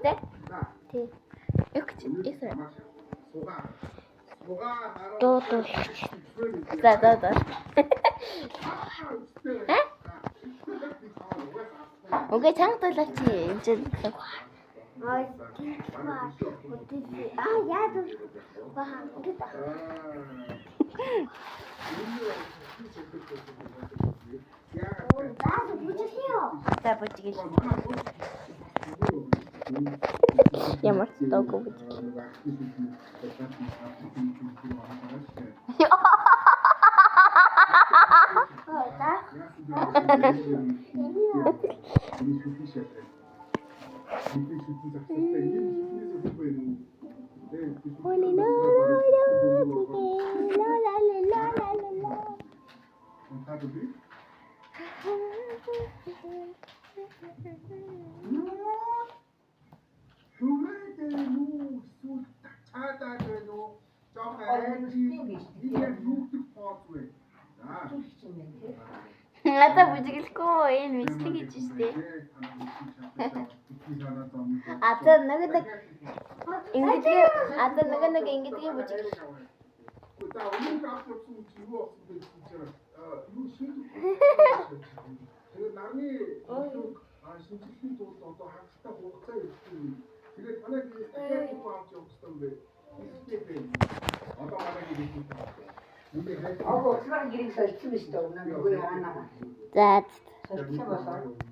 Тэ? Тий. Өгч эсэр. Дуудуулагч. За за за. Э? Үгүй чанга дуулаач энэ чинь. Аа яа баа ингээд. За бүжиглэе. За бүжиглээ. Ямар ч доогүй бүжиглээ. За. La la la la la la la. Надаа бүжиглэхгүй энэ мэдлэг гэж штэ. А за нөгөө нэг ингэдгээ а за нөгөө нэг ингэдгээ бүжиглэх. Тэгээд нарны шинжилгээний тулд одоо хангалттай хугацаа өгдөг. Тэгээд манай дахиад юу авч явах хэрэгтэй юм бэ? Эсвэл одоо манай гэрээ. Аа уцмар гэрийг сольцсон биз дээ. Өмнө нөгөө яана. За Сольцсон болоо.